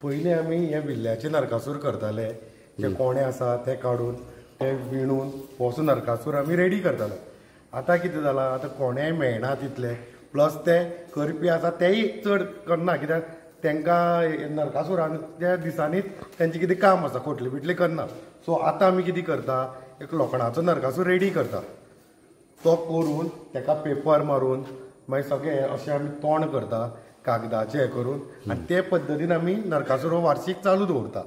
पयलीं आमी हे विल्ल्याचे नरकासूर करताले, जे कोणे आसा ते काडून ते विणून होसो नरकासूर आमी रेडी करताले. आतां कितें जालां, आतां कोणेय मेळना तितले, प्लस ते करपी आसा तेय चड करना, कित्याक तांकां नरकासुराच्या दिसांनीच तेंचें कितें काम आसा, खोटले बिटले करना. सो आतां आमी कितें करता, एक लोखणाचो नरकासूर रेडी करता, तो करून ताका पेपर मारून मागीर सगळें अशें आमी तोंड करता कागदाचें हें करून, आनी ते पद्दतीन आमी नरकासूर हो वार्षीक चालू दवरता.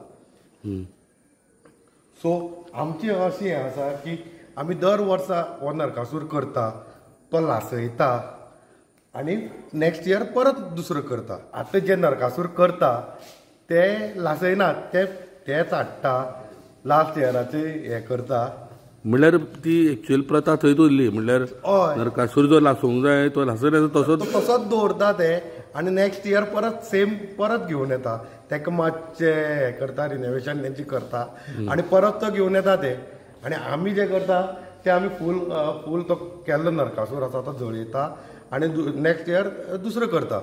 सो आमची अशी हें आसा की आमी दर वर्सा हो नरकासूर करता, तो लासयता आनी नेक्स्ट इयर परत दुसरो करता. आतां जे नरकासूर करता ते लासयनात, ते तेच हाडटा लास्ट इयराचे हें करता. म्हणल्यार ती एक्चुअल प्रथा थंयच उरली, म्हणल्यार नरकासूर जो लासूंक जाय तो लासयना, तसोच तसोच दवरता ते, आनी नेक्स्ट इयर परत सेम परत घेवन येता. ताका मातशें हें करता, रिनोवेशन तेंची करता आनी परत तो घेवन येता ते. आनी आमी जे करता ते आमी फूल फूल तो केल्लो नरकासूर आसा तो जळयता आनी नेक्स्ट इयर दुसरो करता.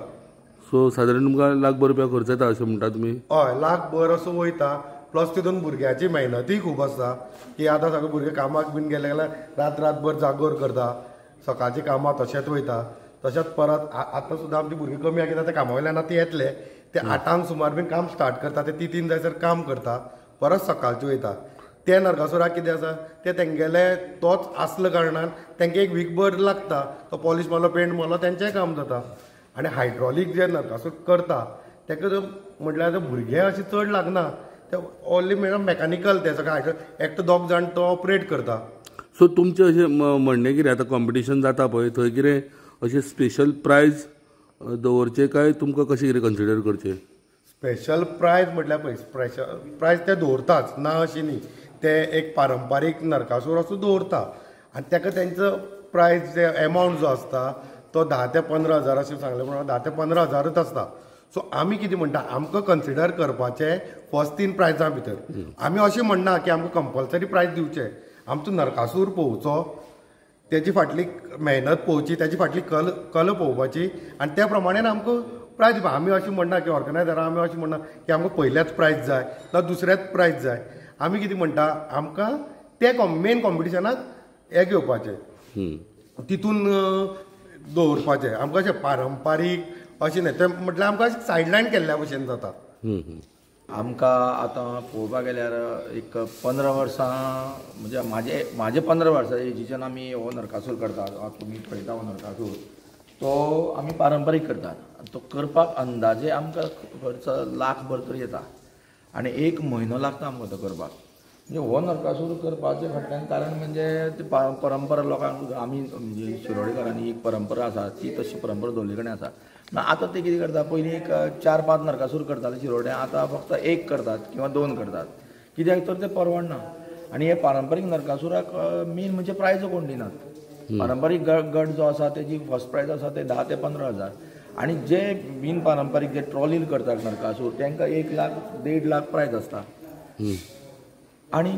सो सादारण तुमकां लाखभर रुपया खर्च येता अशें म्हणटा तुमी? हय, लाखभर असो वयता. प्लस तितून भुरग्याची मेहनतीय खूब आसता की आतां सगळे भुरगे कामाक बीन गेले जाल्यार रात रातभर जागोर करता, सकाळची कामां तशेंच वयता. तशेंच परत आतां सुद्दां आमची भुरगीं कमी आसा, कित्याक ते कामा वयल्यान आतां येतले, ते 8 सुमार बीन काम स्टार्ट करता, ते 3 जायसर काम करता, परत सकाळचे वयता. ते नरकासुराक कितें आसा ते तेंगेले तोच आसल्या कारणान तेंकां एक वीकभर लागता, तो पॉलिश मारलो पेंट मारलो तेंचेंय काम जाता. आनी हायड्रॉलीक जे नरकासूर करता तेका म्हटल्यार भुरगे अशें चड लागना, ते ओनली म्हणल्यार मॅकानिकल, ते सगळें एकटो दोग जाण तो ऑपरेट करता. सो तुमचें अशें म्हणणें कितें, आतां कॉम्पिटिशन जाता पळय थंय कितें अशें स्पेशल प्रायज दवरचें काय तुमकां कशें कितें कन्सिडर करचें? स्पेशल प्रायज म्हटल्यार पळय, स्पेशल प्रायज ते दवरताच ना अशें न्ही, ते एक पारंपारीक नरकासूर असो दवरता आनी ताका तेंचो प्रायज जे एमावंट जो आसता तो 10 ते 15 हजार अशें सांगलें प्रमाणे 10 ते 15 हजारूच आसता. सो आमी कितें म्हणटा, आमकां कन्सिडर करपाचें फर्स्ट 3 प्रायजां भितर. आमी अशें म्हणना की आमकां कंपल्सरी प्रायज दिवचें, आमचो नरकासूर पळोवचो, तेजी फाटली मेहनत पळोवची, तेजी फाटली कल कल पळोवपाची आनी त्या प्रमाणे आमकां प्रायज दिवपा. आमी अशें म्हणना की ऑर्गनायजरां आमी अशें म्हणना की आमकां पयल्याच प्रायज जाय ना दुसऱ्याच प्रायज जाय. आमी कितें म्हणटा, आमकां ते मेन कॉम्पिटिशनाक हें घेवपाचें, तितून दवरपाचें. आमकां अशें पारंपारीक अशें न्हय, तें म्हटल्यार आमकां सायडलायन केल्ल्या भशेन जाता. आमकां आतां पळोवपाक गेल्यार एक 15 वर्सां म्हणजे म्हाजे 15 वर्सां एजीच्यान आमी हो नरकासूर करतात. तुमी पळयता हो नरकासूर तो आमी पारंपारीक करतात. तो करपाक अंदाजे आमकां खर्च लाखभर तरी येता आनी 1 म्हयनो लागता आमकां तो करपाक. म्हणजे हो नरकासूर करपाचें फाटल्यान कारण म्हणजे ती परंपरा लोकांक, आमी म्हणजे शिरोडेकारांनी एक परंपरा आसा ती तशी परंपरा दवरले कडेन आसा. आतां ते कितें करता, पयलीं एक 4-5 नरकासूर करताले शिरोड्या, आतां फक्त 1 करतात किंवा 2 करतात, कित्याक तर ते परवडना. आनी हे पारंपारीक नरकासुराक मेन म्हणजे प्रायज कोण दिनात. पारंपारीक गट जो आसा तेजी फर्स्ट प्रायज आसा ते 10 ते 15 हजार, आनी जे बिन पारंपारीक जे ट्रॉलीर करतात नरकासूर तांकां 1 लाख 1.5 लाख प्रायज आसता. आनी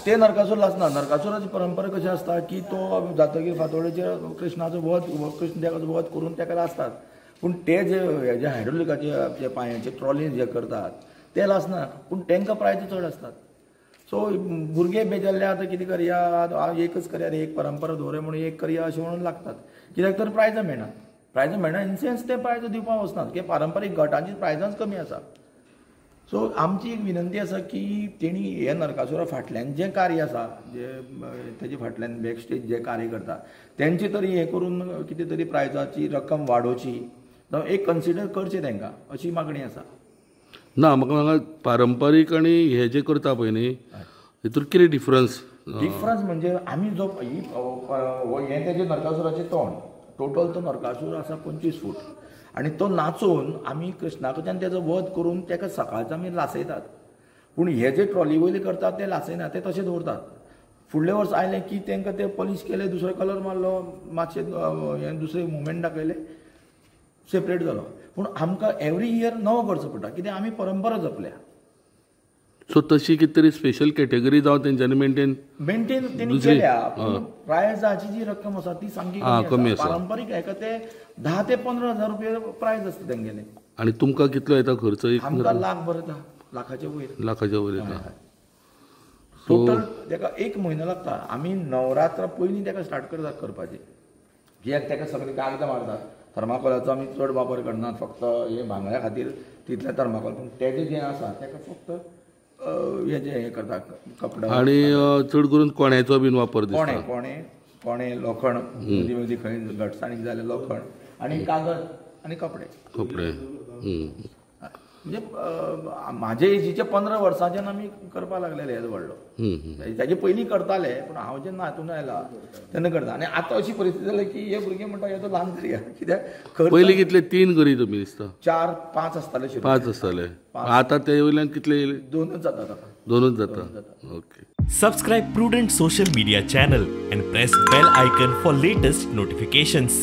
ते नरकासूर लासना. नरकासुराची परंपरा कशी आसता की तो जातकीर फांतोडेचेर कृष्णाचो वध, कृष्ण देवाचो वध करून ताका लासतात. पूण ते जे जे हायड्रोलिकाचे जे पांयांचे ट्रॉली जे करतात ते लासना, पूण तांकां प्रायज चड आसतात. सो भुरगे बेजारले आतां कितें करया, एकच करया रे, एक परंपरा दवरया म्हणून एक करया अशें म्हणून लागतात, कित्याक तर प्रायजां मेळना. प्रायजां मेळना इन सेन्स ते प्रायज दिवपाक वचनात, कित्याक पारंपारीक गटांची प्रायजांच कमी आसा. सो आमची एक विनंती आसा की तेणी हे नरकासुरा फाटल्यान जें कार्य आसा, जे तेजे फाटल्यान बॅक स्टेज जे कार्य करता तेंचे तरी हें करून कितें तरी प्रायजाची रक्कम वाडोवची, एक कन्सिडर करचें तांकां, अशी मागणी आसा. ना म्हाका हांगा पारंपारीक आनी हे जे करता पळय न्ही हितून कितें डिफरन्स? डिफरन्स म्हणजे आमी जो हें तेजें नरकासुराचें तोंड, टोटल तो नरकासूर आसा 25 फूट आनी तो नाचोवन आमी कृष्णा कडच्यान तेजो वध करून ताका सकाळचो आमी लासयतात. पूण हे जे ट्रॉली वयले करतात ते लासयना, ते तशें दवरतात. फुडले वर्स आयलें की तांकां ते पॉलिश केले, दुसरो कलर मारलो, मातशें हें दुसरें मुवमेंट दाखयलें, सेपरेट जालो. पूण आमकां एवरी इयर नवो करचो पडटा, कित्याक आमी परंपरा जपल्या. सो तशी कितें तरी स्पेशल कॅटेगरी जावं तेंच्यांनी मेंटेन मेंटेन तेणी केल्या. प्रायजाची जी रक्कम आसा ती सामकी कमी आसा. पारंपारीक हेका ते 10 ते 15 हजार रुपया प्रायज आसता तेंगेले. आनी तुमकां कितलो येता खर्च? एक आमकां लाख भर येता, लाखाचे वयर. लाखाच्या वयर येता टोटल. ताका एक म्हयनो लागता. आमी नवरात्र पयलीं ताका स्टार्ट करतात करपाचें, कित्याक ताका सगळीं कागदां मारतात. थर्माकोलाचो आमी चड वापर करनात, फक्त हे भांगड्या खातीर तितलें थर्माकोल, पूण तेजें जें आसा ताका फक्त हेजें हें करता कपडा. आनी चड करून कोण्याचो बीन वापर दिसता. कोणे कोणे कोणे लोखण, मदीं मदीं खंय घटसाणीक जाल्यार लोखण आनी कागद आनी कपडे. कपडे म्हणजे म्हाजे एजीचे 15 वर्सांच्यान आमी करपाक लागलेले येदो व्हडलो. ताजे पयलीं करताले, पूण हांव जेन्ना हातून आयला तेन्ना करता. आनी आतां अशी परिस्थिती जाल्या की हे भुरगे म्हणटा येदो ल्हान करुया, कित्याक पयलीं कितले 3 करी तुमी दिसता? 4-5 आसताले. 5 आसताले. आतां ते वयल्यान कितले येयले? 2च जातात आतां. 2च जाता. Okay. Subscribe Prudent social media channel and press bell icon for latest notifications.